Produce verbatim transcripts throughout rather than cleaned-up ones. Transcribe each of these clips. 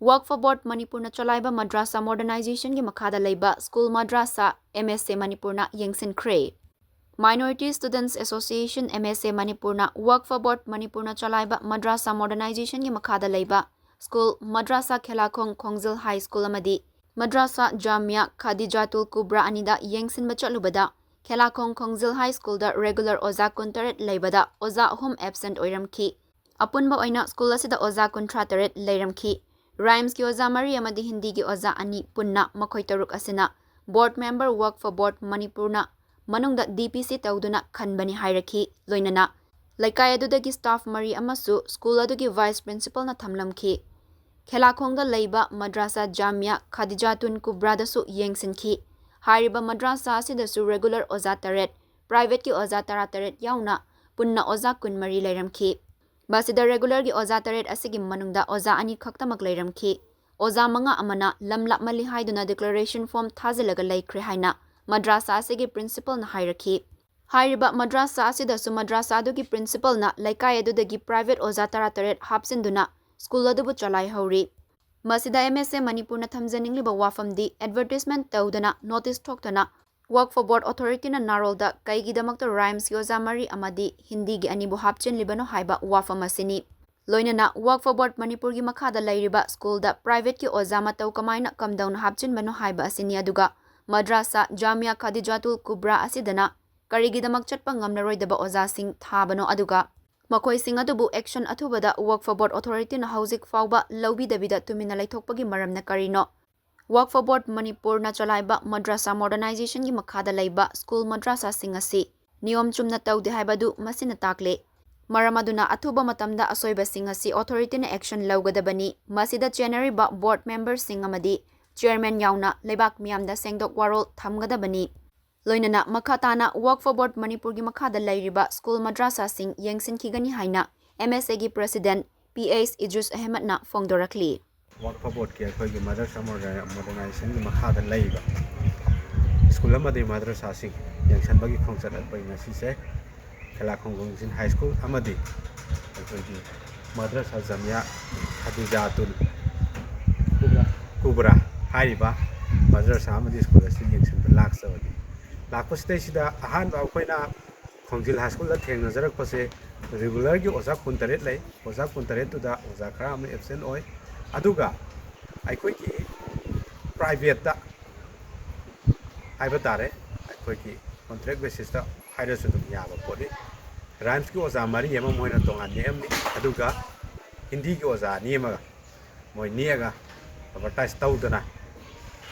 Waqf Board ꯃꯅꯤꯄꯨꯔꯅ ꯆꯂꯥꯏꯕ ꯃꯗ꯭ꯔꯥꯁꯥ ꯃꯣꯗꯔꯅꯥꯏꯖꯦꯁꯟꯒꯤ ꯃꯈꯥꯗ ꯂꯩꯕ ꯁ꯭ꯀꯨꯜ ꯃꯗ꯭ꯔꯥꯁꯥ, M S A, ꯃꯅꯤꯄꯨꯔꯅ ꯌꯦꯡꯁꯤꯟꯈ꯭ꯔꯦ꯫ Minority Students Association, M S A, ꯃꯅꯤꯄꯨꯔꯅ Waqf Board ꯃꯅꯤꯄꯨꯔꯅ ꯆꯂꯥꯏꯕ ꯃꯗ꯭ꯔꯥꯁꯥ ꯃꯣꯗꯔꯅꯥꯏꯖꯦꯁꯟꯒꯤ ꯃꯈꯥꯗ ꯂꯩꯕ ꯁ꯭ꯀꯨꯜ ꯃꯗ꯭ꯔꯥꯁꯥ ꯈꯦꯂꯥꯈꯣꯡ ꯈꯣꯡꯖꯤꯜ ꯍꯥꯏ ꯁ꯭ꯀꯨꯜ ꯑꯃꯗꯤ ꯃꯗ꯭ꯔꯥꯁꯥ ꯖꯥꯃꯤꯌꯥ ꯈꯥꯗꯤꯖꯥꯇꯨꯜ ꯀꯨꯕ꯭ꯔꯥ ꯑꯅꯤꯗ ꯌꯦꯡꯁꯤꯟꯕ ꯆꯠꯂꯨꯕꯗ, ꯈꯦꯂꯥꯈꯣꯡ ꯈꯣꯡꯖꯤꯜ ꯍꯥꯏ ꯁ꯭ꯀꯨꯜꯗ regular ꯑꯣꯖꯥ ꯀꯨꯟꯇꯔꯦꯠ ꯂꯩꯕꯗ ꯑꯣꯖꯥ ꯑꯍꯨꯝ absent ꯑꯣꯏꯔꯝꯈꯤ꯫ ꯑꯄꯨꯟꯕ ꯑꯣꯏꯅ ꯁ꯭ꯀꯨꯜ ꯑꯁꯤꯗ ꯑꯣꯖꯥ ꯀꯨꯟꯊ꯭ꯔꯥ ꯇꯔꯦꯠ ꯂꯩꯔꯝꯈꯤ꯫ ꯔꯥꯏꯝꯁꯀꯤ ꯑꯣꯖꯥ ꯃꯔꯤ ꯑꯃꯗꯤ ꯍꯤꯟꯗꯤꯒꯤ ꯑꯣꯖꯥ ꯑꯅꯤ ꯄꯨꯟꯅ ꯃꯈꯣꯏ ꯇꯔꯨꯛ ꯑꯁꯤꯅ Board member Waqf Board ꯃꯅꯤꯄꯨꯔꯅ ꯃꯅꯨꯡꯗ D P C ꯇꯧꯗꯨꯅ ꯈꯟꯕꯅꯤ ꯍꯥꯏꯔꯛꯈꯤ꯫ ꯂꯣꯏꯅꯅ ꯂꯩꯀꯥꯏ ꯑꯗꯨꯗꯒꯤ staff ꯃꯔꯤ ꯑꯃꯁꯨ ꯁ꯭ꯀꯨꯜ ꯑꯗꯨꯒꯤ vice principalꯅ ꯊꯝꯂꯝꯈꯤ꯫ ꯈꯦꯂꯥꯈꯣꯡꯗ ꯂꯩꯕ ꯃꯗ꯭ꯔꯥꯁꯥ ꯖꯥꯃꯤꯌꯥ ꯈꯥꯗꯤꯖꯥꯇꯨꯟ ꯀꯨꯕ꯭ꯔꯥꯗꯁꯨ ꯌꯦꯡꯁꯤꯟꯈꯤ꯫ ꯍꯥꯏꯔꯤꯕ ꯃꯗ꯭ꯔꯥꯁꯥ ꯑꯁꯤꯗꯁꯨ regular ꯑꯣꯖꯥ ꯇꯔꯦꯠ, privateꯀꯤ ꯑꯣꯖꯥ ꯇꯔꯥꯇꯔꯦꯠ ꯌꯥꯎꯅ ꯄꯨꯟꯅ ꯑꯣꯖꯥ ꯀꯨꯟꯃꯔꯤ ꯂꯩꯔꯝꯈꯤ꯫ ꯃꯁꯤꯗ regularꯒꯤ ꯑꯣꯖꯥ ꯇꯔꯦꯠ ꯑꯁꯤꯒꯤ ꯃꯅꯨꯡꯗ ꯑꯣꯖꯥ ꯑꯅꯤ ꯈꯛꯇꯃꯛ ꯂꯩꯔꯝꯈꯤ꯫ ꯑꯣꯖꯥ ꯃꯉꯥ ꯑꯃꯅ ꯂꯝ ꯂꯥꯞꯃꯜꯂꯤ ꯍꯥꯏꯗꯨꯅ declaration form ꯊꯥꯖꯤꯜꯂꯒ ꯂꯩꯈ꯭ꯔꯦ ꯍꯥꯏꯅ ꯃꯗ꯭ꯔꯥꯁꯥ ꯑꯁꯤꯒꯤ principalꯅ ꯍꯥꯏꯔꯛꯈꯤ꯫ ꯍꯥꯏꯔꯤꯕ ꯃꯗ꯭ꯔꯥꯁꯥ ꯑꯁꯤꯗꯁꯨ ꯃꯗ꯭ꯔꯥꯁꯥ ꯑꯗꯨꯒꯤ principalꯅ ꯂꯩꯀꯥꯏ ꯑꯗꯨꯗꯒꯤ private ꯑꯣꯖꯥ ꯇꯔꯥꯇꯔꯦꯠ ꯍꯥꯞꯆꯤꯟꯗꯨꯅ ꯁ꯭ꯀꯨꯜ ꯑꯗꯨꯕꯨ ꯆꯂꯥꯏꯍꯧꯔꯤ꯫ ꯃꯁꯤꯗ M S A ꯃꯅꯤꯄꯨꯔꯅ ꯊꯝꯖꯅꯤꯡꯂꯤꯕ ꯋꯥꯐꯝꯗꯤ advertisement ꯇꯧꯗꯅ, notice ꯊꯣꯛꯇꯅ Waqf Board authorityꯅ ꯅꯥꯔꯣꯜꯗ ꯀꯩꯒꯤꯗꯃꯛꯇ ꯔꯥꯏꯝꯁꯀꯤ ꯑꯣꯖꯥ ꯃꯔꯤ ꯑꯃꯗꯤ ꯍꯤꯟꯗꯤꯒꯤ ꯑꯅꯤꯕꯨ ꯍꯥꯞꯆꯤꯟꯂꯤꯕꯅꯣ ꯍꯥꯏꯕ ꯋꯥꯐꯝ ꯑꯁꯤꯅꯤ꯫ ꯂꯣꯏꯅꯅ Waqf Board ꯃꯅꯤꯄꯨꯔꯒꯤ ꯃꯈꯥꯗ ꯂꯩꯔꯤꯕ ꯁ꯭ꯀꯨꯜꯗ privateꯀꯤ ꯑꯣꯖꯥ ꯃꯇꯧ ꯀꯃꯥꯏꯅ ꯀꯝꯗꯧꯅ ꯍꯥꯞꯆꯤꯟꯕꯅꯣ ꯍꯥꯏꯕ ꯑꯁꯤꯅꯤ꯫ ꯑꯗꯨꯒ ꯃꯗ꯭ꯔꯥꯁꯥ ꯖꯥꯃꯤꯌꯥ ꯈꯥꯗꯤꯖꯥꯇꯨꯜ ꯀꯨꯕ꯭ꯔꯥ ꯑꯁꯤꯗꯅ ꯀꯔꯤꯒꯤꯗꯃꯛ ꯆꯠꯄ ꯉꯝꯂꯔꯣꯏꯗꯕ ꯑꯣꯖꯥꯁꯤꯡ ꯊꯥꯕꯅꯣ, ꯑꯗꯨꯒ ꯃꯈꯣꯏꯁꯤꯡ ꯑꯗꯨꯕꯨ action ꯑꯊꯨꯕꯗ Waqf Board authorityꯅ ꯍꯧꯖꯤꯛ ꯐꯥꯎꯕ ꯂꯧꯕꯤꯗꯕꯤꯗ ꯇꯨꯃꯤꯟꯅ ꯂꯩꯊꯣꯛꯄꯒꯤ ꯃꯔꯝꯅ ꯀꯔꯤꯅꯣ? Waqf Board ꯃꯅꯤꯄꯨꯔꯅ ꯆꯂꯥꯏꯕ ꯃꯗ꯭ꯔꯥꯁꯥ ꯃꯣꯗꯔꯅꯥꯏꯖꯦꯁꯟꯒꯤ ꯃꯈꯥꯗ ꯂꯩꯕ ꯁ꯭ꯀꯨꯜ ꯃꯗ꯭ꯔꯥꯁꯥꯁꯤꯡ ꯑꯁꯤ ꯅꯤꯌꯣꯝ ꯆꯨꯝꯅ ꯇꯧꯗꯦ ꯍꯥꯏꯕꯗꯨ ꯃꯁꯤꯅ ꯇꯥꯛꯂꯦ꯫ ꯃꯔꯝ ꯑꯗꯨꯅ ꯑꯊꯨꯕ ꯃꯇꯝꯗ ꯑꯁꯣꯏꯕꯁꯤꯡ ꯑꯁꯤ authorityꯅ action ꯂꯧꯒꯗꯕꯅꯤ꯫ ꯃꯁꯤꯗ ꯆꯦꯟꯅꯔꯤꯕ board memberꯁꯤꯡ ꯑꯃꯗꯤ chairman ꯌꯥꯎꯅ ꯂꯩꯕꯥꯛ ꯃꯤꯌꯥꯝꯗ ꯁꯦꯡꯗꯣꯛ ꯋꯥꯔꯣꯜ ꯊꯝꯒꯗꯕꯅꯤ꯫ ꯂꯣꯏꯅꯅ ꯃꯈꯥ ꯇꯥꯅ Waqf Board ꯃꯅꯤꯄꯨꯔꯒꯤ ꯃꯈꯥꯗ ꯂꯩꯔꯤꯕ ꯁ꯭ꯀꯨꯜ ꯃꯗ꯭ꯔꯥꯁꯥꯁꯤꯡ ꯌꯦꯡꯁꯤꯟꯈꯤꯒꯅꯤ ꯍꯥꯏꯅ M S Aꯒꯤ president P H Idris ꯑꯍꯃꯗꯅ ꯐꯣꯡꯗꯣꯔꯛꯂꯤ꯫ Waqf Boardꯀꯤ ꯑꯩꯈꯣꯏꯒꯤ ꯃꯗ꯭ꯔꯥꯁꯥ ꯃꯣꯗꯔ-, ꯃꯣꯗꯔꯅꯥꯏꯖꯦꯁꯟꯒꯤ ꯃꯈꯥꯗ ꯂꯩꯕ ꯁ꯭ꯀꯨꯜ ꯑꯃꯗꯤ ꯃꯗ꯭ꯔꯥꯁꯥꯁꯤꯡ ꯌꯦꯡꯁꯤꯟꯕꯒꯤ ꯈꯣꯡꯆꯠ ꯑꯩꯈꯣꯏ ꯉꯁꯤꯁꯦ ꯈꯦꯂꯥꯈꯣꯡ ꯒꯣꯕꯤꯟꯁꯤꯡ ꯍꯥꯏ ꯁ꯭ꯀꯨꯜ ꯑꯃꯗꯤ ꯑꯩꯈꯣꯏꯒꯤ ꯃꯗ꯭ꯔꯥꯁꯥ ꯖꯥꯃꯤꯌꯥ ꯈꯗꯤꯖꯥꯇꯨꯜ ꯈꯨꯕꯔꯥ ꯍꯥꯏꯔꯤꯕ ꯃꯗ꯭ꯔꯁꯥ ꯑꯃꯗꯤ ꯁ꯭ꯀꯨꯜ ꯑꯁꯤ ꯌꯦꯡꯁꯤꯟꯕ ꯂꯥꯛꯆꯕꯅꯤ꯫ ꯂꯥꯛꯄꯁꯤꯗꯩꯁꯤꯗ ꯑꯍꯥꯟꯕ ꯑꯩꯈꯣꯏꯅ ꯈꯣꯡꯖꯤꯜ ꯍꯥꯏ ꯁ꯭ꯀꯨꯜꯗ ꯊꯦꯡꯅꯖꯔꯛꯄꯁꯦ, ꯔꯤꯒꯨꯂꯔꯒꯤ ꯑꯣꯖꯥ ꯀꯨꯟꯇꯔꯦꯠ ꯂꯩ꯫ ꯑꯣꯖꯥ ꯀꯨꯟꯇꯔꯦꯠꯇꯨꯗ ꯑꯣꯖꯥ ꯈꯔ ꯑꯃ ꯑꯦꯕꯁꯦꯟ ꯑꯣꯏ, ꯑꯗꯨꯒ ꯑꯩꯈꯣꯏꯒꯤ ꯄ꯭ꯔꯥꯏꯚꯦꯠꯇ ꯍꯥꯏꯕ ꯇꯥꯔꯦ, ꯑꯩꯈꯣꯏꯒꯤ ꯀꯣꯟꯇ꯭ꯔꯦꯛ ꯕꯦꯁꯤꯁꯇ ꯍꯥꯏꯔꯁꯨ ꯑꯗꯨꯝ ꯌꯥꯕ ꯄꯣꯠꯅꯤ꯫ ꯔꯥꯏꯝꯁꯀꯤ ꯑꯣꯖꯥ ꯃꯔꯤ ꯑꯃ ꯃꯣꯏꯅ ꯇꯣꯉꯥꯟ ꯅꯦꯛꯑꯝꯃꯤ, ꯑꯗꯨꯒ ꯍꯤꯟꯗꯤꯒꯤ ꯑꯣꯖꯥ ꯑꯅꯤ ꯑꯃꯒ ꯃꯣꯏ ꯅꯦꯛꯑꯒ ꯑꯦꯗꯚꯔꯇꯥꯏꯁ ꯇꯧꯗꯅ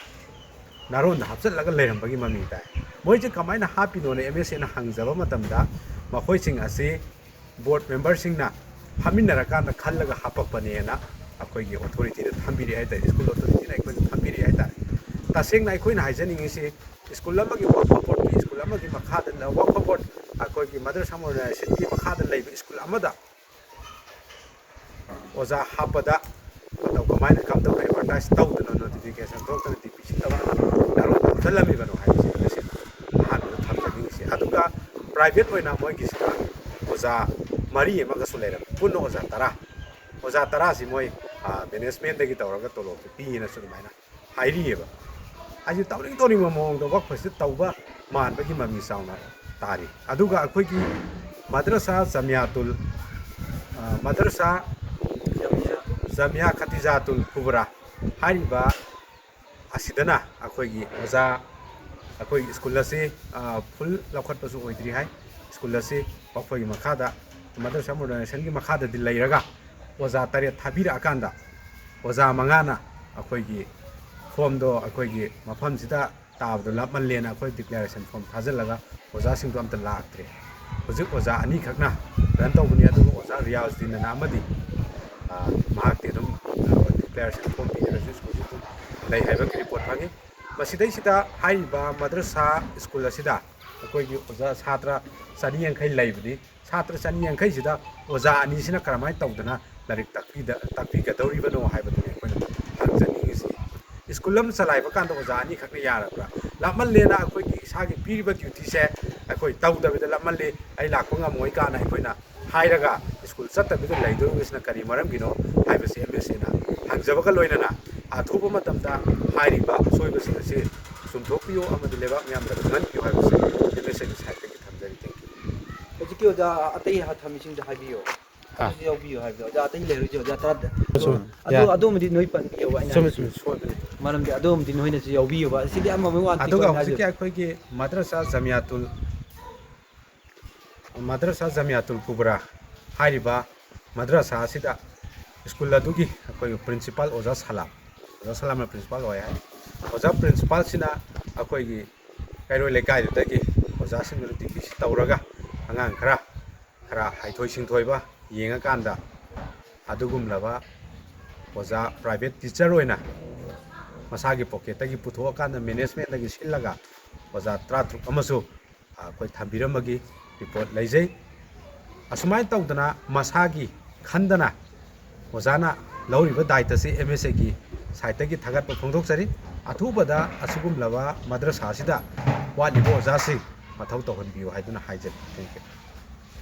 ꯅꯥꯔꯣꯟꯗ ꯍꯥꯞꯆꯤꯜꯂꯒ ꯂꯩꯔꯝꯕꯒꯤ ꯃꯃꯤ ꯇꯥꯏ꯫ ꯃꯣꯏꯁꯦ ꯀꯃꯥꯏꯅ ꯍꯥꯞꯄꯤꯅꯣꯅ ꯑꯦꯝ ꯑꯦꯁ ꯑꯦꯅ ꯍꯪꯖꯕ ꯃꯇꯝꯗ, ꯃꯈꯣꯏꯁꯤꯡ ꯑꯁꯤ ꯕꯣꯔꯗ ꯃꯦꯝꯕꯔꯁꯤꯡꯅ ꯐꯝꯃꯤꯟꯅꯔꯀꯥꯟꯗ ꯈꯜꯂꯒ ꯍꯥꯄꯛꯄꯅꯦꯅ ꯑꯩꯈꯣꯏꯒꯤ ꯑꯣꯊꯣꯔꯤꯇꯤꯗ ꯊꯝꯕꯤꯔꯛꯑꯦ ꯍꯥꯏꯇꯥꯔꯦ, ꯁ꯭ꯀꯨꯜ ꯑꯣꯊꯣꯔꯤꯇꯤꯅ ꯑꯩꯈꯣꯏꯗ ꯊꯝꯕꯤꯔꯛꯑꯦ ꯍꯥꯏꯇꯥꯔꯦ꯫ ꯇꯁꯦꯡꯅ ꯑꯩꯈꯣꯏꯅ ꯍꯥꯏꯖꯅꯤꯡꯉꯤꯁꯤ, ꯁ꯭ꯀꯨꯜ ꯑꯃꯒꯤ ꯋꯥꯛꯐ ꯕꯣꯔꯗꯀꯤ, ꯁ꯭ꯀꯨꯜ ꯑꯃꯒꯤ ꯃꯈꯥꯗ, ꯋꯥꯛꯐ ꯕꯣꯔꯗ, ꯑꯩꯈꯣꯏꯒꯤ ꯃꯗꯔꯁꯥ ꯃꯣꯗꯔꯅꯥꯏꯖꯦꯁꯟꯒꯤ ꯃꯈꯥꯗ ꯂꯩꯕ ꯁ꯭ꯀꯨꯜ ꯑꯃꯗ ꯑꯣꯖꯥ ꯍꯥꯞꯄꯗ ꯃꯇꯧ ꯀꯃꯥꯏꯅ, ꯀꯝꯗꯧꯅ ꯑꯦꯗꯚꯔꯇꯥꯏꯁ ꯇꯧꯗꯅ, ꯅꯣꯇꯤꯐꯤꯀꯦꯁꯟ ꯊꯣꯛꯇꯅ, ꯗꯤ ꯄꯤ ꯁꯤ ꯇꯧꯗꯅ ꯅꯥꯔꯣꯟꯗ ꯍꯥꯞꯆꯜꯂꯝꯃꯤꯕꯅꯣ ꯍꯥꯏꯕꯁꯤ ꯃꯁꯤꯅ ꯑꯍꯥꯟꯕꯗ ꯊꯝꯖꯅꯤꯡꯉꯤꯁꯤ꯫ ꯑꯗꯨꯒ ꯄ꯭ꯔꯥꯏꯚꯦꯠ ꯑꯣꯏꯅ ꯃꯣꯏꯒꯤꯁꯤꯗ ꯑꯣꯖꯥ ꯃꯔꯤ ꯑꯃꯒꯁꯨ ꯂꯩꯔꯝꯃꯤ, ꯄꯨꯟꯅ ꯑꯣꯖꯥ ꯇꯔꯥ꯫ ꯑꯣꯖꯥ ꯇꯔꯥꯁꯤ ꯃꯣꯏ, ꯑ, ꯃꯦꯅꯦꯖꯃꯦꯟꯗꯒꯤ ꯇꯧꯔꯒ ꯇꯣꯂꯣꯞꯁꯨ ꯄꯤꯌꯦꯅꯁꯨ ꯑꯗꯨꯃꯥꯏꯅ ꯍꯥꯏꯔꯤꯑꯕ꯫ ꯑꯩꯁꯨ ꯇꯧꯅꯤꯡ ꯇꯧꯅꯤꯡꯕ ꯃꯑꯣꯡꯗ ꯋꯥꯛꯐꯁꯤꯗ ꯇꯧꯕ ꯃꯥꯟꯕꯒꯤ ꯃꯃꯤ ꯆꯥꯎꯅ ꯇꯥꯔꯤ꯫ ꯑꯗꯨꯒ ꯑꯩꯈꯣꯏꯒꯤ ꯃꯗ꯭ꯔꯁꯥ ꯖꯃꯤꯌꯥꯇꯨꯜ, ꯑ, ꯃꯗ꯭ꯔꯁꯥ ꯖꯃꯤꯌꯥ ꯈꯇꯤꯖꯥꯇꯨꯜ ꯀꯨꯕ꯭ꯔꯥ ꯍꯥꯏꯔꯤꯕ ꯑꯁꯤꯗꯅ ꯑꯩꯈꯣꯏꯒꯤ ꯑꯣꯖꯥ, ꯑꯩꯈꯣꯏꯒꯤ ꯁ꯭ꯀꯨꯜ ꯑꯁꯤ, ꯑ, ꯐꯨꯜ ꯂꯧꯈꯠꯄꯁꯨ ꯑꯣꯏꯗ꯭ꯔꯤ ꯍꯥꯏ꯫ ꯁ꯭ꯀꯨꯜ ꯑꯁꯤ ꯃꯈꯣꯏꯒꯤ ꯃꯈꯥꯗ, ꯃꯗ꯭ꯔꯁꯥ ꯃꯣꯗꯔꯅꯥꯏꯖꯦꯁꯟꯒꯤ ꯃꯈꯥꯗꯗꯤ ꯂꯩꯔꯒ, ꯑꯣꯖꯥ ꯇꯔꯦꯠ ꯊꯥꯕꯤꯔꯛꯑꯀꯥꯟꯗ, ꯑꯣꯖꯥ ꯃꯉꯥꯅ ꯑꯩꯈꯣꯏꯒꯤ ꯐꯣꯝꯗꯣ ꯑꯩꯈꯣꯏꯒꯤ ꯃꯐꯝꯁꯤꯗ ꯇꯥꯕꯗꯣ ꯂꯥꯞꯃꯜꯂꯦꯅ ꯑꯩꯈꯣꯏ ꯗꯤꯀ꯭ꯂꯦꯔꯦꯁꯟ ꯐꯣꯝ ꯊꯥꯖꯤꯜꯂꯒ ꯑꯣꯖꯥꯁꯤꯡꯗꯣ ꯑꯝꯇ ꯂꯥꯛꯇ꯭ꯔꯦ꯫ ꯍꯧꯖꯤꯛ ꯑꯣꯖꯥ ꯑꯅꯤꯈꯛꯅ ꯔꯟ ꯇꯧꯕꯅꯤ, ꯑꯗꯨꯒ ꯑꯣꯖꯥ ꯔꯤꯌꯥꯖꯨꯗꯤꯟ ꯑꯅ ꯑꯃꯗꯤ, ꯑ, ꯃꯍꯥꯛꯇꯤ ꯑꯗꯨꯝ, ꯑ, ꯗꯤꯀ꯭ꯂꯦꯔꯦꯁꯟ ꯐꯣꯝ ꯄꯤꯗ꯭ꯔꯁꯨ ꯁ꯭ꯀꯨꯜꯁꯤ ꯑꯗꯨꯝ ꯂꯩ ꯍꯥꯏꯕꯒꯤ ꯔꯤꯄꯣꯔꯠ ꯐꯪꯉꯤ꯫ ꯃꯁꯤꯗꯩꯁꯤꯗ ꯍꯥꯏꯔꯤꯕ ꯃꯗ꯭ꯔꯁꯥ ꯁ꯭ꯀꯨꯜ ꯑꯁꯤꯗ ꯑꯩꯈꯣꯏꯒꯤ ꯑꯣꯖꯥ ꯁꯥꯇ꯭ꯔ ꯆꯅꯤ ꯌꯥꯡꯈꯩ ꯂꯩꯕꯅꯤ꯫ ꯁꯥꯇ꯭ꯔ ꯆꯅꯤ ꯌꯥꯡꯈꯩꯁꯤꯗ ꯑꯣꯖꯥ ꯑꯅꯤꯁꯤꯅ ꯀꯔꯝꯍꯥꯏꯅ ꯇꯧꯗꯅ ꯂꯥꯏꯔꯤꯛ ꯇꯥꯛꯄꯤꯗ-, ꯇꯥꯛꯄꯤꯒꯗꯧꯔꯤꯕꯅꯣ ꯍꯥꯏꯕꯗꯨꯅꯤ ꯑꯩꯈꯣꯏꯅ ꯍꯪꯖꯅꯤꯡꯉꯤꯁꯤ꯫ ꯁ꯭ꯀꯨꯜ ꯑꯃ ꯆꯂꯥꯏꯕ ꯀꯥꯟꯗ ꯑꯣꯖꯥ ꯑꯅꯤꯈꯛꯅ ꯌꯥꯔꯕ꯭ꯔꯥ? ꯂꯥꯞꯃꯜꯂꯦꯅ ꯑꯩꯈꯣꯏꯒꯤ ꯏꯁꯥꯒꯤ ꯄꯤꯔꯤꯕ ꯗ꯭ꯌꯨꯇꯤꯁꯦ ꯑꯩꯈꯣꯏ ꯇꯧꯗꯕꯤꯗ, ꯂꯥꯞꯃꯜꯂꯤ, ꯑꯩ ꯂꯥꯛꯄ ꯉꯝꯃꯣꯏ ꯀꯥꯏꯅ ꯑꯩꯈꯣꯏꯅ ꯍꯥꯏꯔꯒ ꯁ꯭ꯀꯨꯜ ꯆꯠꯇꯕꯤꯗ ꯂꯩꯗꯧꯔꯤꯕꯁꯤꯅ ꯀꯔꯤ ꯃꯔꯝꯒꯤꯅꯣ ꯍꯥꯏꯕꯁꯤ ꯑꯦꯝ ꯑꯦꯁ ꯑꯦꯅ ꯍꯪꯖꯕꯒ ꯂꯣꯏꯅꯅ ꯑꯊꯨꯕ ꯃꯇꯝꯗ ꯍꯥꯏꯔꯤꯕ ꯑꯁꯣꯏꯕꯁꯤꯡ ꯑꯁꯤ ꯆꯨꯝꯊꯣꯛꯄꯤꯌꯨ ꯑꯃꯗꯤ ꯂꯩꯕꯥꯛ ꯃꯤꯌꯥꯝꯗ ꯈꯪꯍꯟꯕꯤꯌꯨ ꯍꯥꯏꯕꯁꯤ ꯑꯦꯝ ꯑꯦꯁ ꯑꯦꯒꯤ ꯁꯥꯏꯠꯇꯒꯤ ꯊꯝꯖꯔꯤ꯫ Thank you꯫ ꯍꯧꯖꯤꯛꯀꯤ ꯑꯣꯖꯥ ꯑꯇꯩ ꯊꯝꯃꯤꯁꯤꯡꯗ ꯍꯥꯏꯕꯤꯌꯣ꯫ ꯑꯗꯨꯁꯨ ꯌꯥꯎꯕꯤꯌꯨ ꯍꯥꯏꯕꯗꯣ ꯑꯣꯖꯥ ꯑꯇꯩ ꯂꯩꯔꯣꯏꯁꯦ ꯑꯣꯖꯥ ꯇꯔꯥꯗ꯫ ꯑꯗꯣ ꯑꯗꯣꯝꯗꯤ ꯅꯣꯏ ꯄꯟꯕꯤꯌꯣꯕ ꯑꯩꯅ ꯍꯥꯏꯁꯦ꯫ ꯁꯣꯏꯕꯅꯤ꯫ ꯃꯔꯝꯗꯤ ꯑꯗꯣꯝꯗꯤ ꯅꯣꯏꯅꯁꯨ ꯌꯥꯎꯕꯤꯌꯣꯕ꯫ ꯁꯤꯗꯤ ꯑꯃꯃ ꯋꯥꯟ ꯑꯗꯨꯒ ꯍꯧꯖꯤꯛꯀꯤ ꯑꯩꯈꯣꯏꯒꯤ ꯃꯗ꯭ꯔꯁꯥ ꯖꯃꯤꯌꯥꯇꯨꯜ ꯃꯗ꯭ꯔꯁꯥ ꯖꯃꯤꯌꯥꯇꯨꯜ ꯀꯨꯕ꯭ꯔꯥ ꯍꯥꯏꯔꯤꯕ ꯃꯗ꯭ꯔꯁꯥ ꯑꯁꯤꯗ ꯁ꯭ꯀꯨꯜ ꯑꯗꯨꯒꯤ ꯑꯩꯈꯣꯏꯒꯤ ꯄ꯭ꯔꯤꯟꯁꯤꯄꯥꯜ ꯑꯣꯖꯥ ꯁꯂꯥꯝ, ꯑꯣꯖꯥ ꯁꯂꯥꯝꯅ ꯄ꯭ꯔꯤꯟꯁꯤꯄꯥꯜ ꯑꯣꯏ ꯍꯥꯏ꯫ ꯑꯣꯖꯥ ꯄ꯭ꯔꯤꯟꯁꯤꯄꯥꯜꯁꯤꯅ ꯑꯩꯈꯣꯏꯒꯤ ꯀꯩꯔꯣꯏ ꯂꯩꯀꯥꯏꯗꯨꯗꯒꯤ ꯑꯣꯖꯥꯁꯤꯡꯗꯨ ꯗꯤ ꯄꯤ ꯁꯤ ꯇꯧꯔꯒ ꯑꯉꯥꯡ ꯈꯔ, ꯈꯔ ꯍꯩꯊꯣꯏ ꯁꯤꯡꯊꯣꯏꯕ ꯌꯦꯡꯉꯀꯥꯟꯗ ꯑꯗꯨꯒꯨꯝꯂꯕ ꯑꯣꯖꯥ ꯄ꯭ꯔꯥꯏꯚꯦꯠ ꯇꯤꯆꯔ ꯑꯣꯏꯅ ꯃꯁꯥꯒꯤ ꯄꯣꯀꯦꯠꯇꯒꯤ ꯄꯨꯊꯣꯛꯑꯀꯥꯟꯗ ꯃꯦꯅꯦꯖꯃꯦꯟꯗꯒꯤ ꯁꯤꯜꯂꯒ ꯑꯣꯖꯥ ꯇꯔꯥꯇꯔꯨꯛ ꯑꯃꯁꯨ ꯑꯩꯈꯣꯏ ꯊꯝꯕꯤꯔꯝꯕꯒꯤ ꯔꯤꯄꯣꯔꯠ ꯂꯩꯖꯩ꯫ ꯑꯁꯨꯃꯥꯏꯅ ꯇꯧꯗꯅ ꯃꯁꯥꯒꯤ ꯈꯟꯗꯅ ꯑꯣꯖꯥꯅ ꯂꯧꯔꯤꯕ ꯗꯥꯏꯇꯁꯤ ꯑꯦꯝ ꯑꯦꯁ ꯑꯦꯒꯤ ꯁꯥꯏꯠꯇꯒꯤ ꯊꯥꯒꯠꯄ ꯐꯣꯡꯗꯣꯛꯆꯔꯤ꯫ ꯑꯊꯨꯕꯗ ꯑꯁꯤꯒꯨꯝꯂꯕ ꯃꯗ꯭ꯔꯁꯥ ꯑꯁꯤꯗ ꯋꯥꯠꯂꯤꯕ ꯑꯣꯖꯥꯁꯤꯡ ꯃꯊꯧ ꯇꯧꯍꯟꯕꯤꯌꯨ ꯍꯥꯏꯗꯨꯅ ꯍꯥꯏꯖꯔꯤ꯫ Thank you꯫